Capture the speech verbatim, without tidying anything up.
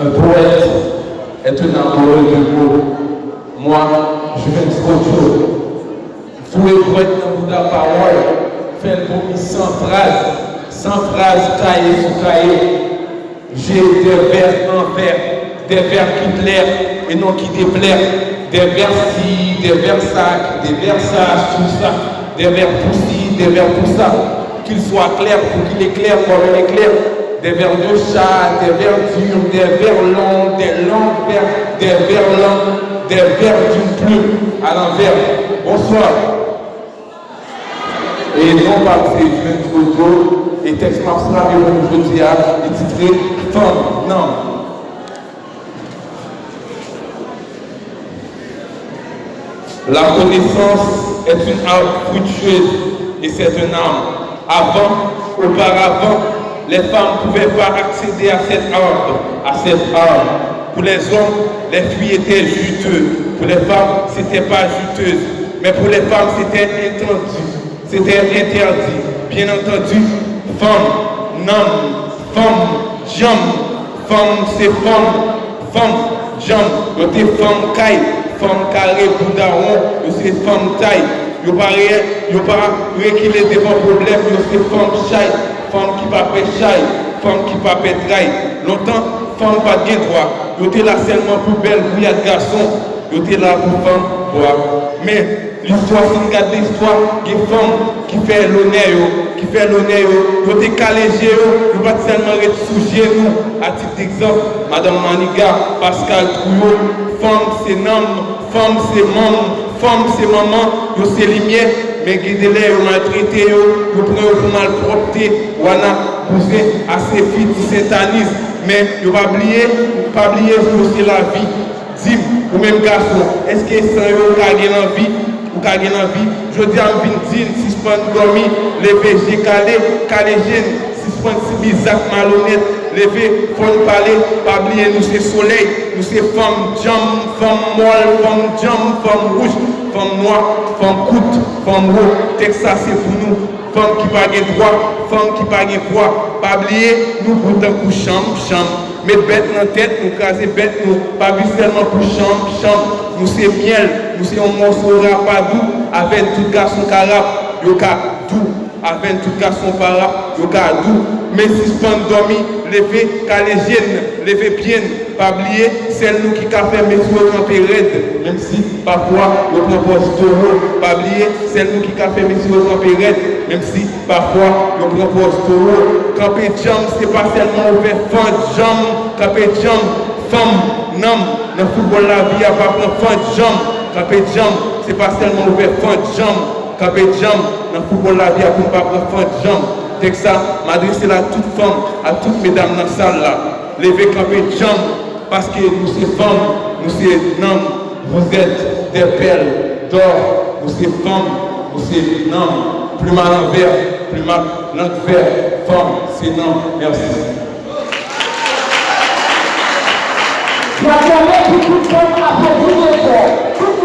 Un poète est un arboreur de mots. Moi, Juventus Godjo, foure dwèt nan bouda pawòl, fè l vomi san fraz, san fraz kaye sou kaye. J'ai des vers en verre, des vers qui plairent et non qui déplairent, des vers ci, des vers ça, qui déverse ça, sur ça, des vers pour ci, des vers pour ça, qu'il soit clair pour qu'il éclaire comme un éclair, des vers de chat, des vers durs, des vers longs, des longs vers, des vers lents, des vers d'une plume à l'envers. Bonsoir. E non pa m se Juventus Godjo, e tèks m ap frape pou nou jodi a, li titre Fanm, Nanm. La connaissance est une arme fructueuse et c'est une arme. Avant, auparavant, les femmes pouvaient pas accéder à cette arme, à cette arme. Pour les hommes, les fruits étaient juteux. Pour les femmes, c'était pas juteuse. Mais pour les femmes, c'était interdit. C'était interdit. Bien entendu, fanm, nanm, fanm, djanm, fanm se fanm, fanm, djanm, yo te fanm kay, fanm kare, bouda won, yo se fanm tay, yo pa re-, yo pa rekile devan pwoblèm, yo se fanm chay, fanm ki pa pè chay, fanm ki pa pè tray. Lontan, fanm pa t gen dwa, yo te la sèlman pou bèl gouyad gason, yo te la pou fanm bwa. Men, listwa, si n gade listwa, gen fanm ki fè lonè yo, ki fè lonè yo, yo te kale je yo, yo pa t sèlman ret sou je nou. A tit degzanp, Madanm Maniga, Pascal Trouillot, fanm se nanm, fanm se manm, fanm se manman, yo se limyè, men gen de lè yo maltrete yo, yo pran yo pou malpwòpte, wana, bouzen, asefi, ti sentanis, men yo pa bliye, pa bliye yo se lavi. Di m, ou menm gason, èske san yo ou ka gen lanvi? Ou ka gen lanvi? Jodi a m vin di n, sispann dòmi, leve je kale, kale je n, sispann sibi zak malonèt, leve, fò n pale, pa bliye nou se solèy, nou se fanm djanm, fanm mòl, fanm djanm, fanm wouj, fanm nwa, fanm kout, fanm wo. Tèks sa se pou nou. Fanm ki pa gen dwa, fanm ki pa gen vwa. Pa bliye, nou gou tankou chanm, chanm. Met bèt nan tèt nou, kraze bèt nou. Pa viv sèlman pou chanm, chanm. Nou se myèl, nou se yon mòso rapadou. Avè n tout gason ka rap, yo ka dou. Avè n tout gason pa rap, yo ka dou. Men sispann dòmi, leve, kale je n, leve pye n. Pa bliye, sèl nou ki ka fè mesye yo kanpe rèd, menm si pafwa yo pran pòz towo. Pa bliye, sèl nou ki ka fè mesye yo kanpe rèd, menm si pafwa yo pran pòz towo. Kanpe djanm, se pa sèlman ouvè fanm djanm, kanpe djanm, fanm, nanm, nan foutbòl lavi a pa pran fanm djanm, kanpe djanm, se pa sèlman ouvè fanm djanm, kanpe djanm, nan foutbòl lavi a pou n pa pran fanm djanm. Tèks sa, m adrese l a tout fanm, a tout medam nan sal la. Leve kanpe djanm, paske nou se fanm, nou se nanm, vous êtes des perles d'or, nou se fanm, nou se nanm, plim a lanvè, plim ak lang vè, fanm se nanm. Mèsi. N ap mande pou tout fanm aplodi byen fò. Tout